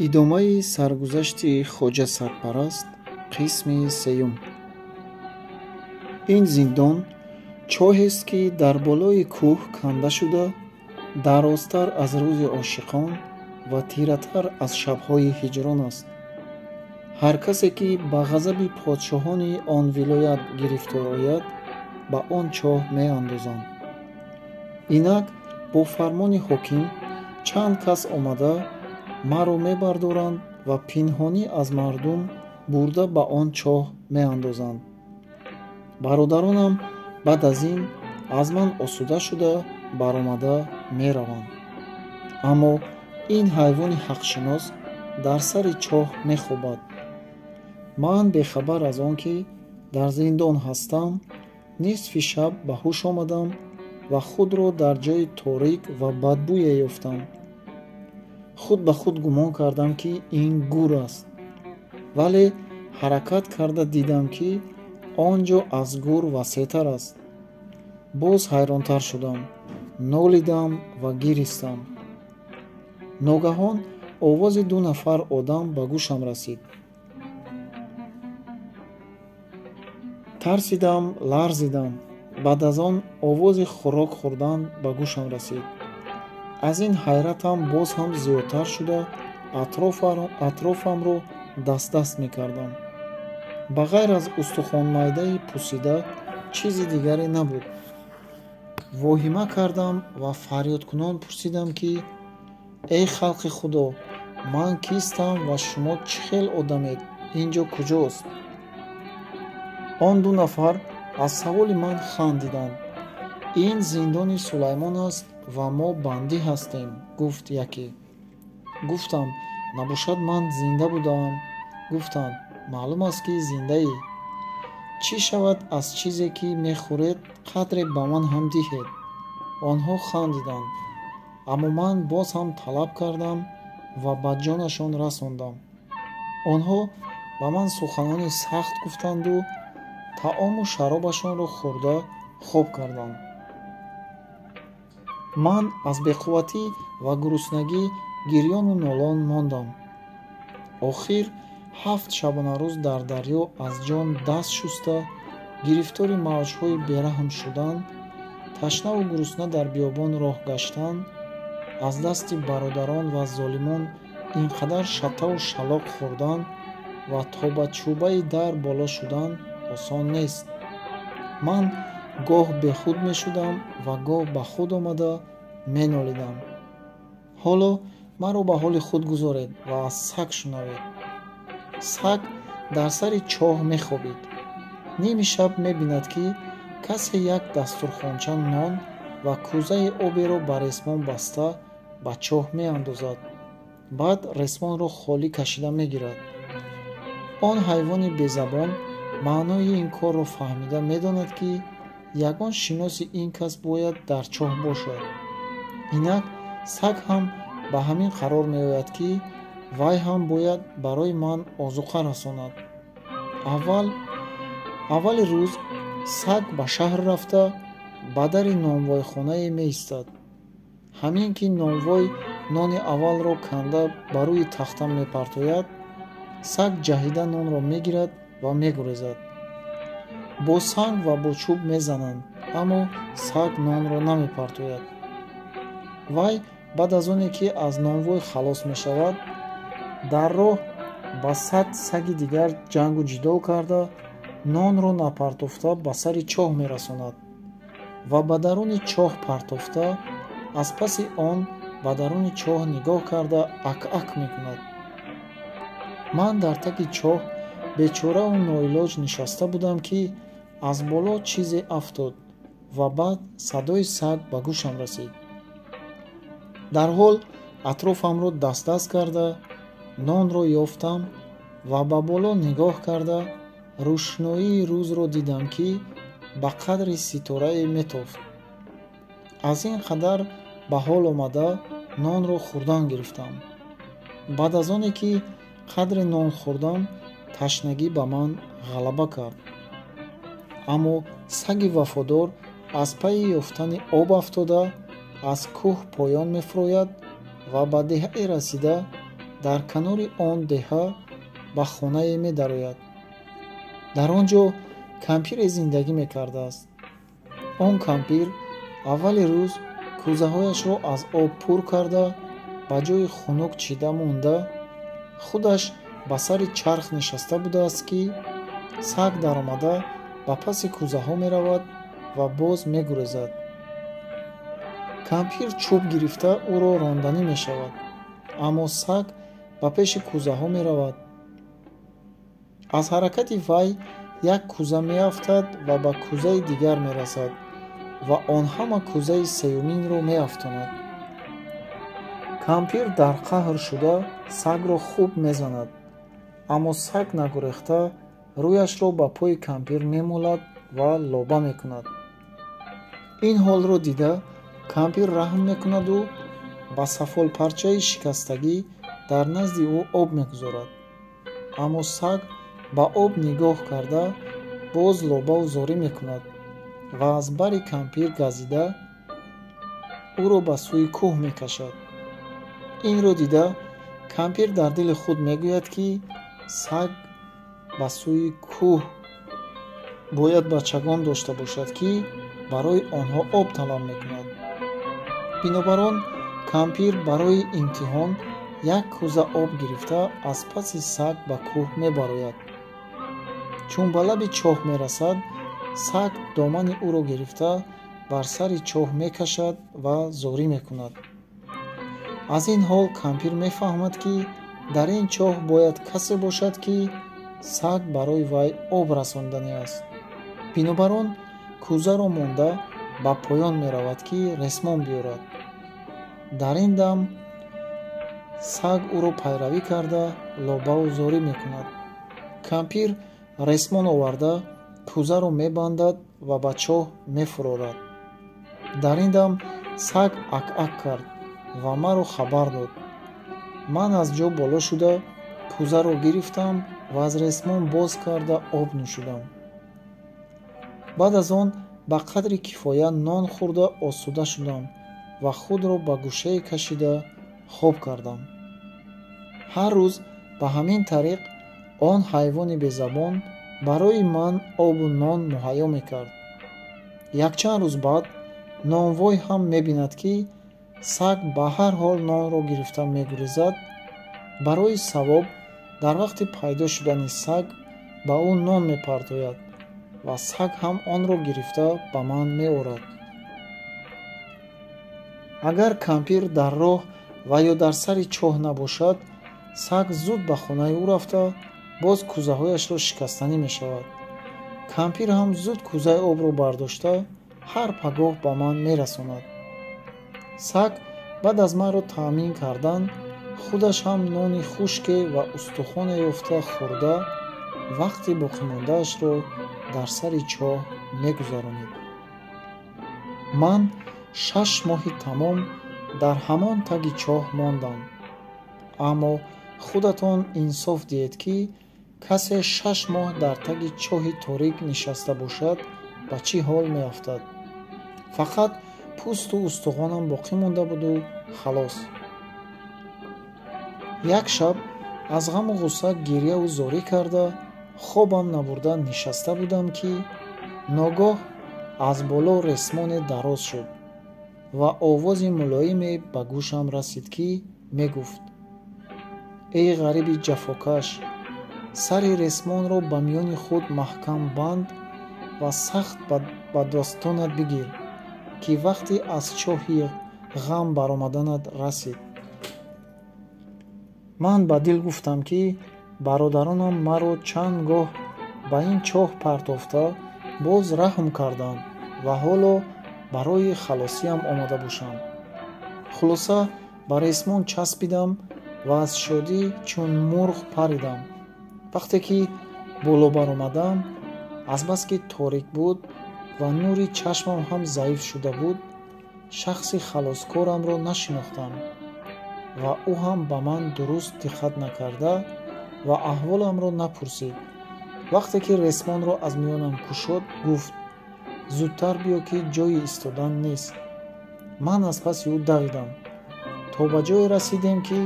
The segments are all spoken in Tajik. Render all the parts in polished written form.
Идомаи саргузашти Хоҷа Сагпараст, қисми сеюм. Ин зиндон чоҳест, ки дар болои кӯҳ канда шуда, дарозтар аз рӯзи ошиқон ва тиратар аз шабҳои ҳиҷрон аст. Ҳар касе, ки ба ғазаби подшоҳони он вилоят гирифтор ояд, ба он чоҳ меандозанд. Инак бо фармони ҳоким чанд кас омада маро мебардоранд ва пинҳонӣ аз мардум бурда ба он чоҳ меандозанд. Бародаронам баъд аз ин аз ман осуда шуда баромада мераванд. Аммо ин ҳайвони ҳақшинос дар сари чоҳ мехобад. Ман бехабар аз он ки дар зиндон ҳастам, нисфи шаб ба ҳуш омадам ва худро дар ҷои торик ва бадбӯе ёфтам. Худ ба худ гумон кардам, ки ин гур аст, вале ҳаракат карда дидам, ки он ҷо аз гур васеътар аст. Боз ҳайронтар шудам, нолидам ва гиристам. Ногаҳон овози ду нафар одам ба гӯшам расид. Тарсидам, ларзидам. Баъд аз он овози хӯрок хӯрдан ба гӯшам расид. Аз ин ҳайратам боз ҳам зиёдтар шуда, атрофамро дастдаст мекардам. Ба ғайр аз устухонмайдаи пусида чизи дигаре набуд. Воҳима кардам ва фарёдкунон пурсидам, ки эй халқи Худо, ман кистам ва шумо чӣ хел одамед? Ин ҷо куҷост? Он ду нафар аз саволи ман хандиданд. Ин зиндони Сулаймон аст ва мо бандӣ ҳастем, гуфт яке. Гуфтам, набошад ман зинда будаам. Гуфтанд, маълум аст, ки зиндаӣ. Чӣ шавад аз чизе, ки мехӯред, қадре ба ман ҳам диҳед. Онҳо хандиданд, аммо ман боз ҳам талаб кардам ва ба ҷонашон расондам. Онҳо ба ман суханони сахт гуфтанду таому шаробашонро хӯрда хоб карданд. Ман аз беқувватӣ ва гуруснагӣ гирёну нолон мондам. Охир 7 шабонарӯз дар дарё аз ҷон даст шуста, гирифтори мавҷҳои бераҳм шудан, ташнаву гурусна дар биёбон роҳ гаштан, аз дасти бародарон ва золимон ин қадар шаттаву шалоқ хӯрдан ва то ба чӯбаи дар боло шудан осон нест. Ман гоҳ бехуд мешудам ва гоҳ ба худ омада менолидам. Ҳоло маро ба ҳоли худ гузоред ва аз саг шунавед. Саг дар сари чоҳ мехобид. Ними шаб мебинад, ки касе як дастурхонча нон ва кӯзаи оберо ба ресмон баста ба чоҳ меандозад. Баъд ресмонро холӣ кашида мегирад. Он ҳайвони безабон маънои ин корро фаҳмида медонад, ки ягон шиноси ин кас бояд дар чоҳ бошад. Инак саг ҳам ба ҳамин қарор меояд, ки вай ҳам бояд барои ман озуқа расонад. Аввали рӯз саг ба шаҳр рафта ба дари нонвойхонае меистад. Ҳамин ки нонвой нони аввалро канда ба рӯи тахта мепартояд, саг ҷаҳида нонро мегирад ва мегурезад. Бо санг ва бо чӯб мезананд, аммо саг нонро намепартояд. Вай баъд аз оне ки аз нонвой халос мешавад, дар роҳ ба 100 саги дигар ҷангу ҷидол карда, нонро напартофта ба сари чоҳ мерасонад ва ба даруни чоҳ партофта, аз паси он ба даруни чоҳ нигоҳ карда ак-ак мекунад. Ман дар таги чоҳ бечораву ноилоҷ нишаста будам, ки аз боло чизе афтод ва баъд садои саг ба гӯшам расид. Дарҳол атрофамро дастдаст карда, нонро ёфтам ва ба боло нигоҳ карда рӯшноии рӯзро дидам, ки ба қадри ситорае метофт. Аз ин қадар ба ҳол омада нонро хӯрдан гирифтам. Баъд аз оне ки қадри нон хӯрдам, ташнагӣ ба ман ғалаба кард. Аммо саги вафодор аз пайи ёфтани об афтода, аз кӯҳ поён мефурояд ва ба деҳае расида Дар канори он деҳа ба хонае медарояд. Дар он ҷо кампире зиндагӣ мекардааст. Он кампир аввали рӯз кӯзаҳояшро аз об пур карда, ба ҷои хунук чида монда, худаш ба сари чарх нишаста будааст, ки саг даромада ба паси кӯзаҳо меравад ва боз мегурезад. Кампир чӯб гирифта ӯро ронданӣ мешавад, аммо саг ба пеши кӯзаҳо меравад. Аз ҳаракати вай як кӯза меафтад ва ба кӯзаи дигар мерасад ва он ҳама кӯзаи сеюминро меафтонад. Кампир дар қаҳр шуда сагро хуб мезанад, аммо саг нагурехта рӯяшро ба пои кампир мемолад ва лоба мекунад. Ин ҳолро дида кампир раҳм мекунаду ба сафолпарчаи шикастагӣ дар назди ӯ об мегузорад. Аммо саг ба об нигоҳ карда боз лобаву зорӣ мекунад ва аз бари кампир газида ӯро ба сӯи кӯҳ мекашад. Инро дида кампир дар дили худ мегӯяд, ки саг ба сӯи кӯҳ бояд бачагон дошта бошад, ки барои онҳо об талаб мекунад. Бинобар он кампир барои имтиҳон як кӯза об гирифта аз паси саг ба кӯҳ мебарояд. Чун ба лаби чоҳ мерасад, саг домани ӯро гирифта бар сари чоҳ мекашад ва зорӣ мекунад. Аз ин ҳол кампир мефаҳмад, ки дар ин чоҳ бояд касе бошад, ки саг барои вай об расонданӣ аст. Бинобар он кӯзаро монда ба поён меравад, ки ресмон биёрад. Дар ин дам саг ӯро пайравӣ карда лобаву зорӣ мекунад. Кампир ресмон оварда кӯзаро мебандад ва ба чоҳ мефурорад. Дар ин дам саг ак-ак кард ва маро хабар дод. Ман аз ҷо боло шуда кӯзаро гирифтам ва аз ресмон боз карда об нӯшидам. Баъд аз он ба қадри кифоя нон хӯрда осуда шудам ва худро ба гӯшае кашида хоб кардам. Ҳар рӯз ба ҳамин тариқ он ҳайвони безабон барои ман обу нон муҳайё мекард. Якчанд рӯз баъд нонвой ҳам мебинад, ки саг ба ҳар ҳол нонро гирифта мегурезад. Барои савоб дар вақти пайдо шудани саг ба ӯ нон мепартояд ва саг ҳам онро гирифта ба ман меорад. Агар кампир дар роҳ ва ё дар сари чоҳ набошад, саг зуд ба хонаи ӯ рафта боз кӯзаҳояшро шикастанӣ мешавад. Кампир ҳам зуд кӯзаи обро бардошта ҳар пагоҳ ба ман мерасонад. Саг баъд аз маро таъмин кардан худаш ҳам нони хушке ва устухоне ёфта хӯрда вақти боқимондаашро дар сари чоҳ мегузаронид. Ман 6 моҳи тамом дар ҳамон таги чоҳ мондам. Аммо худатон инсоф диҳед, ки касе 6 моҳ дар таги чоҳи торик нишаста бошад, ба чӣ ҳол меафтад? Фақат пӯсту устухонам боқӣ монда буду халос. Як шаб аз ғаму ғусса гирьяву зорӣ карда хобам набурда нишаста будам, ки ногоҳ аз боло ресмоне дароз шуд ва овози мулоиме ба гӯшам расид, ки мегуфт: эй ғариби ҷафокаш, сари ресмонро ба миёни худ маҳкам банд ва сахт ба достонат бигир, ки вақти аз чоҳи ғам баромаданат расид. Ман ба дил гуфтам, ки бародаронам маро чанд гоҳ ба ин чоҳ партофта боз раҳм карданд ва ҳоло барои халосиям омода бошам. Хулоса ба ресмон часпидам ва аз шодӣ чун мурғ паридам. Вақте ки боло баромадам, азбаски торик буд ва нури чашмам ҳам заиф шуда буд, шахси халоскорамро нашинохтам ва ӯ ҳам ба ман дуруст диққат накарда ва аҳволамро напурсид. Вақте ки ресмонро аз миёнам кушод, гуфт: зудтар биё, ки ҷои истодан нест. Ман аз паси ӯ давидам то ба ҷое расидем, ки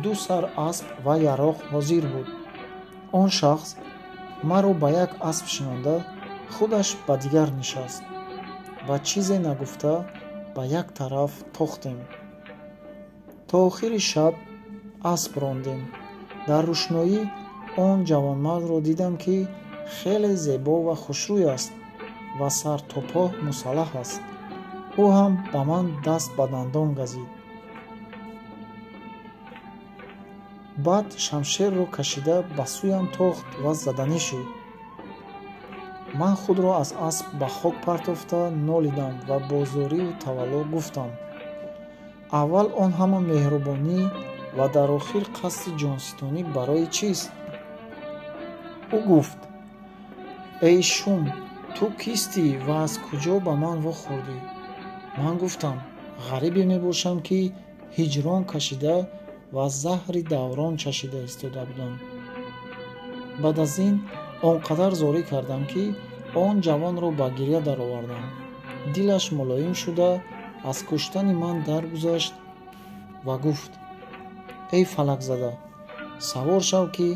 ду сар асп ва яроқ ҳозир буд. Он шахс маро ба як асп шинонда, худаш ба дигар нишаст ва чизе нагуфта ба як тараф тохтем. То охири шаб асп рондем. Дар рӯшноӣ он ҷавонмардро дидам, ки хеле зебо ва хушрӯй аст ва сар то по мусаллаҳ аст. Ӯ ҳам ба ман даст ба дандон газид. Баъд шамшерро кашида ба сӯям тохт ва заданӣ шуд. Ман худро аз асп ба хок партофта нолидам ва бо зорию тавалло гуфтам: аввал он ҳама меҳрубонӣ ва дар охир қасди ҷонситонӣ барои чист? Ӯ гуфт: эй шум, ту кистӣ ва аз куҷо ба ман вохӯрдӣ? Ман гуфтам: ғарибе мебошам, ки ҳиҷрон кашида ва заҳри даврон чашида истода будам. Баъд аз ин он қадар зорӣ кардам, ки он ҷавонро ба гиря даровардам. Дилаш мулоим шуда аз куштани ман даргузашт ва гуфт: эй фалакзада, савор шав, ки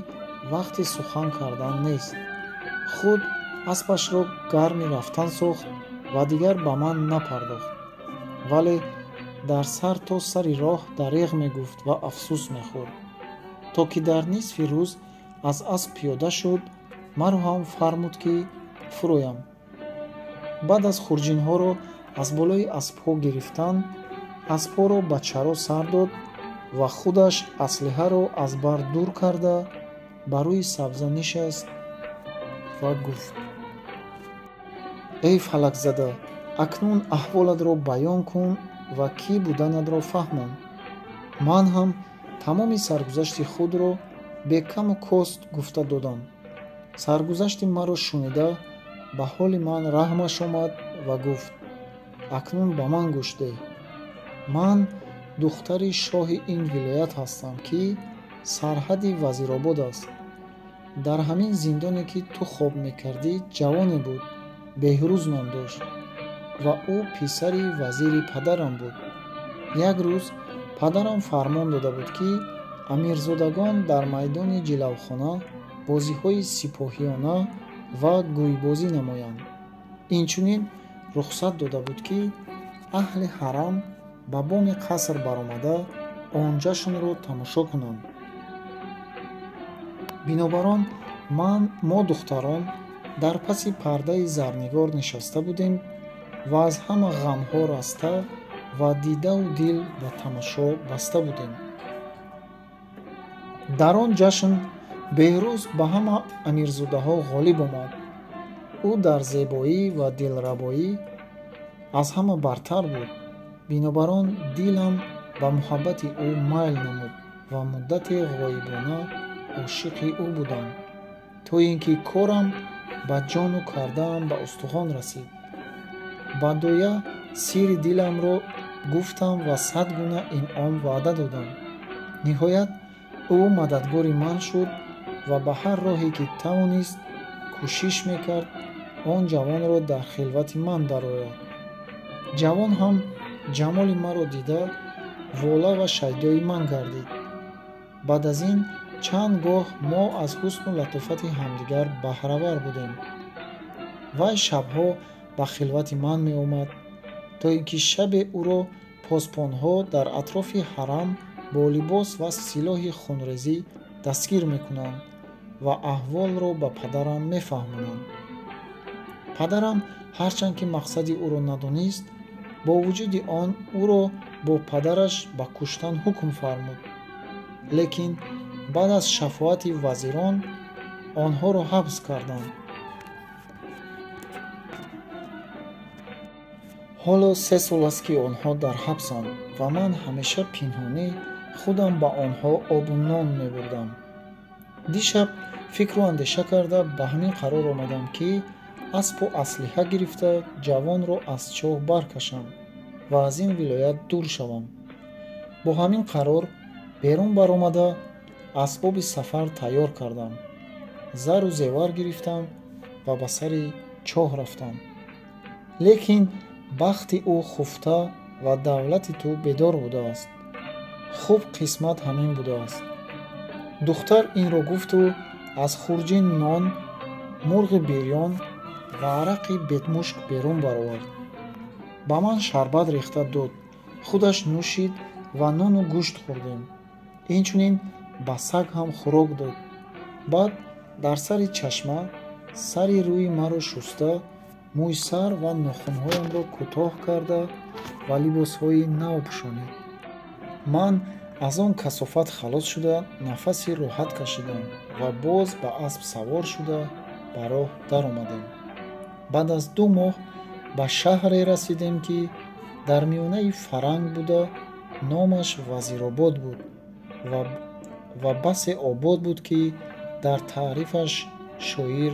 вақти сухан кардан нест. Худ аспашро гарми рафтан сохт ва дигар ба ман напардохт, вале дар сар то сари роҳ дареғ мегуфт ва афсӯс мехӯрд, то ки дар нисфи рӯз аз асп пиёда шуд. Маро ҳам фармуд, ки фурӯям. Баъд аз хурҷинҳоро аз болои аспҳо гирифтан, аспҳоро ба чаро сар дод ва худаш аслиҳаро аз бар дур карда ба рӯи сабза нишаст ва гуфт: эй фалакзада, акнун аҳволатро баён кун ва кӣ буданатро фаҳмон. Ман ҳам тамоми саргузашти худро бе каму кост гуфта додам. Саргузашти маро шунида ба ҳоли ман раҳмаш омад ва гуфт: акнун ба ман гӯш деҳ. Ман духтари шоҳи ин вилоят ҳастам, ки сарҳади Вазиробод аст. Дар ҳамин зиндоне, ки ту хоб мекардӣ, ҷавоне буд, Беҳрӯз ном дошт ва ӯ писари вазири падарам буд. Як рӯз падарам фармон дода буд, ки амирзодагон дар майдони ҷилавхона бозиҳои сипоҳиёна ва гӯйбозӣ намоянд. Инчунин рухсат дода буд, ки аҳли ҳарам ба боми қаср баромада он ҷашнро тамошо кунанд. Бинобар он мо духтарон дар паси пардаи зарнигор нишаста будем ва аз ҳама ғамҳо раста ва дидаву дил ба тамошо баста будем. Дар он ҷашн Беҳрӯз ба ҳама амирзодаҳо ғолиб омад. Ӯ дар зебоӣ ва дилрабоӣ аз ҳама бартар буд. Бинобар он дилам ба муҳаббати ӯ майл намуд ва муддате ғоибона ошиқи ӯ будам, то ин ки корам ба ҷону кардаам ба устухон расид. Ба доя сирри диламро гуфтам ва 100 гуна инъом ваъда додам. Ниҳоят ӯ мададгори ман шуд ва ба ҳар роҳе ки тавонист кӯшиш мекард он ҷавонро дар хилвати ман дарояд. Ҷавон ҳам ҷамоли маро дида вола ва шайдои ман гардид. Баъд аз ин чанд гоҳ мо аз ҳусну латофати ҳамдигар баҳравар будем. Вай шабҳо ба хилвати ман меомад, то ин ки шабе ӯро посбонҳо дар атрофи ҳарам бо либос ва силоҳи хунрезӣ дастгир мекунанд ва аҳволро ба падарам мефаҳмонанд. Падарам ҳарчанд ки мақсади ӯро надонист, бо вуҷуди он ӯро бо падараш ба куштан ҳукм фармуд. Лекин баъд аз шафоати вазирон онҳоро ҳабс карданд. Ҳоло 3 сол аст, ки онҳо дар ҳабсанд ва ман ҳамеша пинҳонӣ худам ба онҳо обу нон мебурдам. Дишаб фикру андеша карда ба ҳамин қарор омадам, ки аспу аслиҳа гирифта ҷавонро аз чоҳ баркашам ва аз ин вилоят дур шавам. Бо ҳамин қарор берун баромада асбоби сафар тайёр кардам, зару зевар гирифтам ва ба сари чоҳ рафтам. Лекин бахти ӯ хуфта ва давлати ту бедор будааст. Хуб, қисмат ҳамин будааст. Духтар инро гуфту аз хурҷин нон, мурғи бирён ва арақи бетмушк берун баровард. Ба ман шарбат рехта дод, худаш нӯшид ва нону гӯшт хӯрдем. Инчунин ба саг ҳам хӯрок дод. Баъд дар сари чашма сари рӯи маро шуста, мӯи сар ва нохунҳоямро кӯтоҳ карда ва либосҳои нав пӯшонид. Ман аз он касофат халос шуда, нафаси роҳат кашидам ва боз ба асп савор шуда ба роҳ даромадем. Баъд аз 2 моҳ ба шаҳре расидем, ки дар миёнаи фаранг буда, номаш Вазиробод буд ва басе обод буд, ки дар таърифаш шоир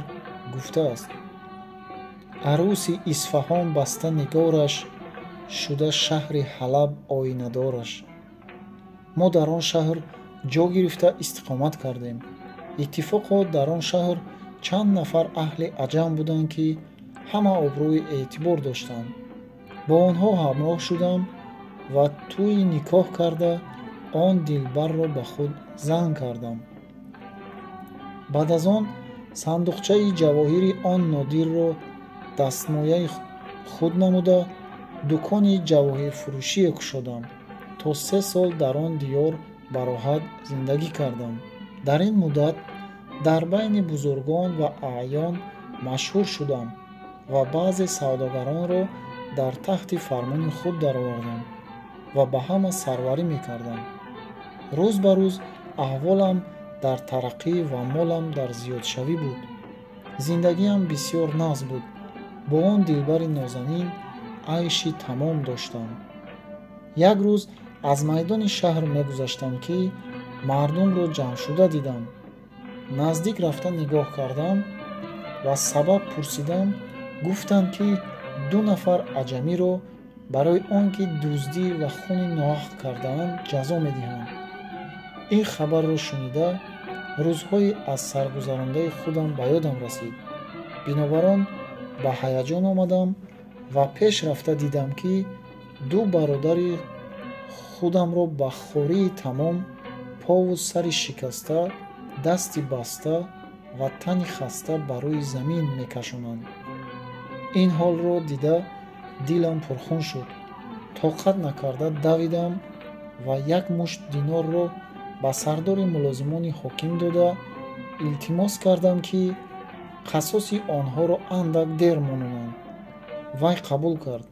гуфтааст: Арӯси Исфаҳон баста нигораш, шуда шаҳри Ҳалаб оинадораш. Мо дар он шаҳр ҷо гирифта истиқомат кардем. Иттифоқо дар он шаҳр чанд нафар аҳли аҷам буданд, ки ҳама обрӯи эътибор доштанд. Бо онҳо ҳамроҳ шудам ва тӯи никоҳ карда он дилбарро ба худ зан кардам. Баъд аз он сандуқчаи ҷавоҳири он нодирро дастмояи худ намуда дукони ҷавоҳирфурӯшие кушодам. То 3 сол дар он диёр бароҳат зиндагӣ кардам. Дар ин муддат дар байни бузургон ва аъён машҳур шудам ва баъзе савдогаронро дар таҳти фармони худ даровардам ва ба ҳама сарварӣ мекардам. Рӯз ба рӯз аҳволам дар тараққӣ ва молам дар зиёдшавӣ буд. Зиндагиам бисёр нағз буд. Бо он дилбари нозанин айши тамом доштам. Як рӯз аз майдони шаҳр мегузаштам, ки мардумро ҷамъшуда дидам. Наздик рафта нигоҳ кардам ва сабаб пурсидам. Гуфтанд, ки 2 нафар аҷамиро барои он ки дуздӣ ва хуни ноҳақ кардаанд ҷазо медиҳанд. Ин хабарро шунида рӯзҳои аз саргузарондаи худам ба ёдам расид. Бинобар он ба ҳаяҷон омадам ва пеш рафта дидам, ки 2 бародари худамро ба хории тамом, пову сари шикаста, дасти баста ва тани хаста ба рӯи замин мекашонанд. Ин ҳолро дида дилам пурхун шуд. Тоқат накарда давидам ва як мушт динорро ба сардори мулозимони ҳоким дода илтимос кардам, ки қасоси онҳоро андак дер мононанд. Вай қабул кард.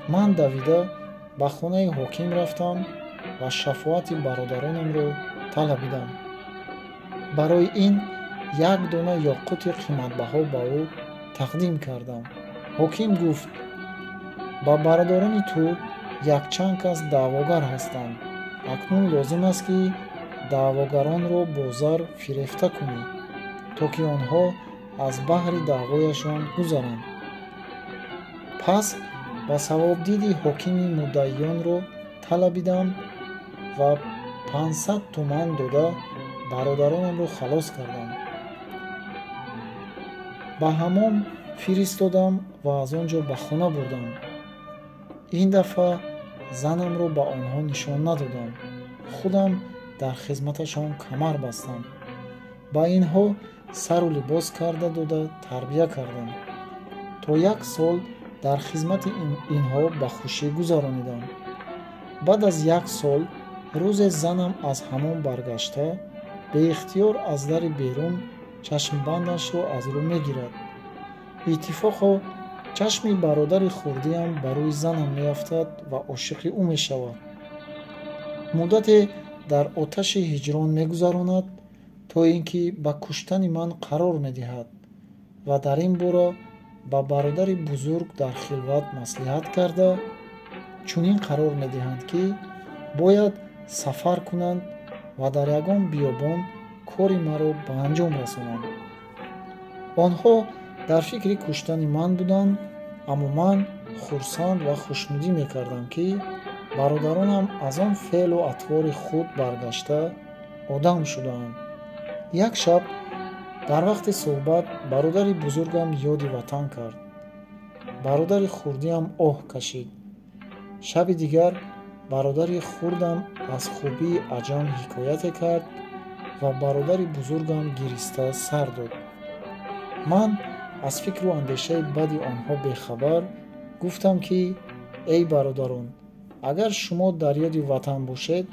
Ман давида ба хонаи ҳоким рафтам ва шафоати бародаронамро талабидам. Барои ин як дона ёқути қиматбаҳо ба ӯ тақдим кардам. Ҳоким гуфт: ба бародарони ту якчанд кас даъвогар ҳастанд. Акнун лозим аст, ки даъвогаронро бо зар фирефта кунӣ, то ки онҳо аз баҳри даъвояшон гузаранд. Пас ба савобдиди ҳокими муддаиёнро талабидам ва 500 туман дода бародаронамро халос кардам. Ба ҳамом фиристодам ва аз он ҷо ба хона бурдам. Ин дафъа занамро ба онҳо нишон надодам. Худам дар хизматашон камар бастам. Ба инҳо сару либос карда дода тарбия кардам. То 1 сол дар хизмати инҳо ба хушӣ гузаронидам. Баъд аз 1 сол рӯзе занам аз ҳамом баргашта беихтиёр аз дари берун чашмбандашро аз рӯ мегирад. Иттифоқо чашми бародари хурдиам ба рӯи занам меафтад ва ошиқи ӯ мешавад. Муддате дар оташи ҳиҷрон мегузаронад, то ин ки ба куштани ман қарор медиҳад ва дар ин бора ба бародари бузург дар хилват маслиҳат карда чунин қарор медиҳанд, ки бояд сафар кунанд ва дар ягон биёбон кори маро ба анҷом расонанд. Онҳо дар фикри куштани ман буданд, аммо ман хурсанд ва хушнудӣ мекардам, ки бародаронам аз он феълу атвори худ баргашта одам шудаанд. Як шаб дар вақти суҳбат бародари бузургам ёди ватан кард. Бародари хурдиам оҳ кашид. Шаби дигар Бародари хурдам аз хубии аҷам ҳикояте кард ва бародари бузургам гириста сар дод. Ман аз фикру андешаи бади онҳо бехабар гуфтам, ки эй бародарон, агар шумо дар ёди ватан бошед,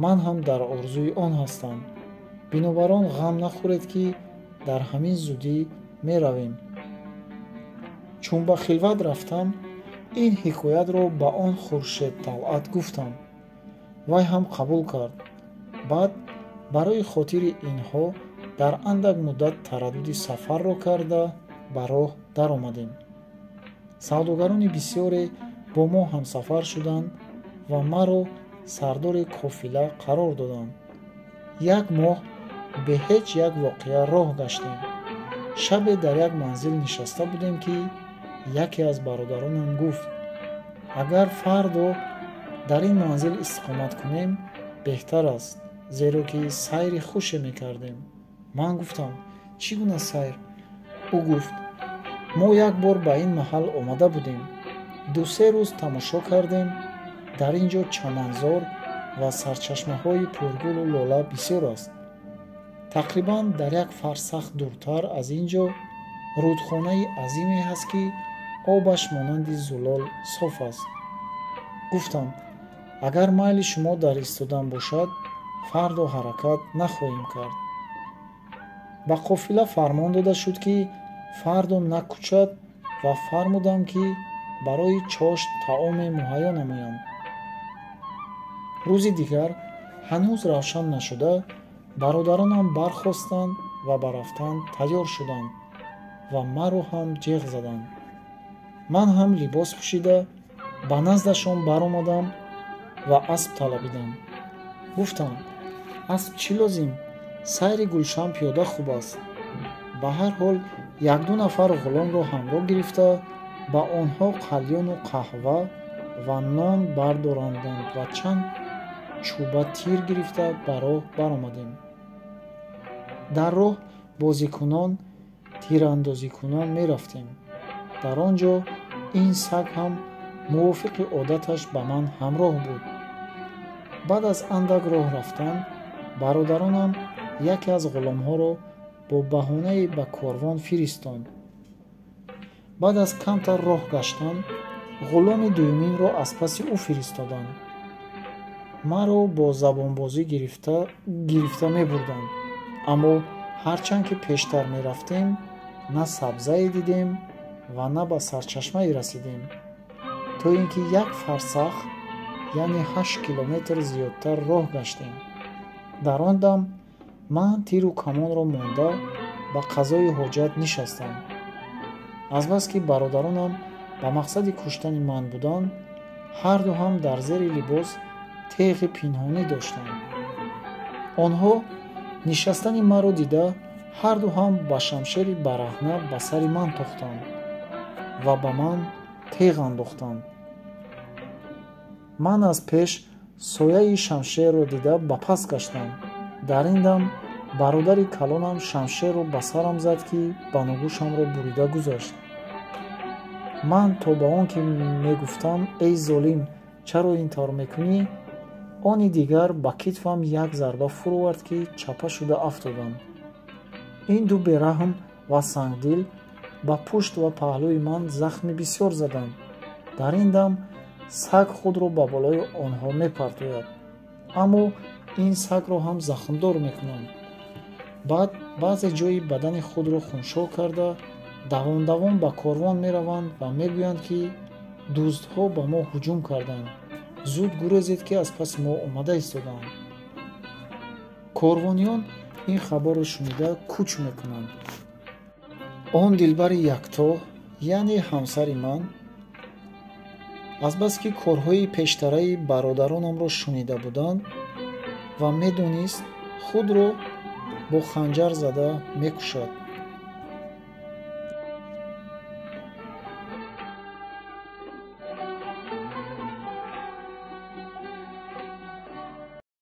ман ҳам дар орзуи он ҳастам. Бинобар он ғам нахӯред, ки дар ҳамин зудӣ меравем. Чун ба хилват рафтам, ин ҳикоятро ба он Хуршед Талъат гуфтам. Вай ҳам қабул кард. Баъд барои хотири инҳо дар андак муддат тараддуди сафарро карда ба роҳ даромадем. Савдогарони бисёре бо мо ҳамсафар шуданд ва маро сардори кофила қарор доданд. Як моҳ бе ҳеҷ як воқеа роҳ гаштем. Шабе дар як манзил нишаста будем, ки яке аз бародаронам гуфт: агар фардо дар ин манзил истиқомат кунем, беҳтар аст, зеро ки сайри хуше мекардем. Ман гуфтам: чӣ гуна сайр? Ӯ гуфт: мо як бор ба ин маҳал омада будем, 2-3 рӯз тамошо кардем. Дар ин ҷо чаманзор ва сарчашмаҳои пургулу лола бисёр аст. Тақрибан дар як фарсах дуртар аз ин ҷо рудхонаи азиме ҳаст, ки обаш монанди зулол соф аст. Гуфтам: агар майли шумо дар истодан бошад, фардо ҳаракат нахоҳем кард. Ба қофила фармон дода шуд, ки фардо накӯчад ва фармудам, ки барои чошт таоме муҳайё намоянд. Рӯзи дигар ҳанӯз равшан нашуда, бародаронам бархостанд ва ба рафтан тайёр шуданд ва маро ҳам ҷеғ заданд. Ман ҳам либос пӯшида ба наздашон баромадам ва асп талабидам. Гуфтам: асп чӣ лозим? Сайри гулшан пиёда хуб аст. Ба ҳар ҳол 1-2 нафар ғуломро ҳамроҳ гирифта ба онҳо қалёну қаҳва ва нон бардоранданд ва чанд чӯба тир гирифта ба роҳ баромадем. Дар роҳ бозикунон, тирандозикунон мерафтем. Дар он ҷо ин саг ҳам мувофиқи одаташ ба ман ҳамроҳ буд. Баъд аз андак роҳ рафтан, бародаронам яке аз ғуломҳоро бо баҳонае ба корвон фиристонд. Баъд аз камтар роҳ гаштан, ғуломи дуюминро аз паси ӯ фиристоданд. Маро бо забонбозӣ гирифта мебурданд. Аммо ҳарчанд ки пештар мерафтем, на сабзае дидем ва на ба сарчашмае расидем, то ин ки як фарсах, яъне 8 километр зиёдтар роҳ гаштем. Дар он дам ман тиру камонро монда ба қазои ҳоҷат нишастам. Азбаски бародаронам ба мақсади куштани ман буданд, ҳарду ҳам дар зери либос теғи пинҳонӣ доштанд. Онҳо нишастани маро дида, ҳарду ҳам ба шамшери бараҳна ба сари ман тохтанд ва ба ман теғ андохтанд. Ман аз пеш сояи шамшерро дида ба пас гаштам. Дар ин дам бародари калонам шамшерро ба сарам зад, ки баногӯшамро бурида гузашт. Ман то ба он ки мегуфтам: эй золим, чаро ин тавр мекунӣ? Они дигар ба китфам як зарба фуровард, ки чапа шуда афтодам. Ин ду бераҳм ва сангдил ба пушт ва паҳлӯи ман захми бисёр заданд. Дар ин дам саг худро ба болои онҳо мепартояд, аммо ин сагро ҳам захмдор мекунанд. Баъд баъзе ҷои бадани худро хуншо карда, давон-давон ба корвон мераванд ва мегӯянд, ки дуздҳо ба мо ҳуҷум карданд. Зуд гурезед, ки аз паси мо омада истодаанд. Корвониён ин хабарро шунида кӯч мекунанд. Он дилбари якто, яъне ҳамсари ман, азбаски корҳои пештараи бародаронамро шунида буданд ва медонист, худро бо ханҷар зада мекушад.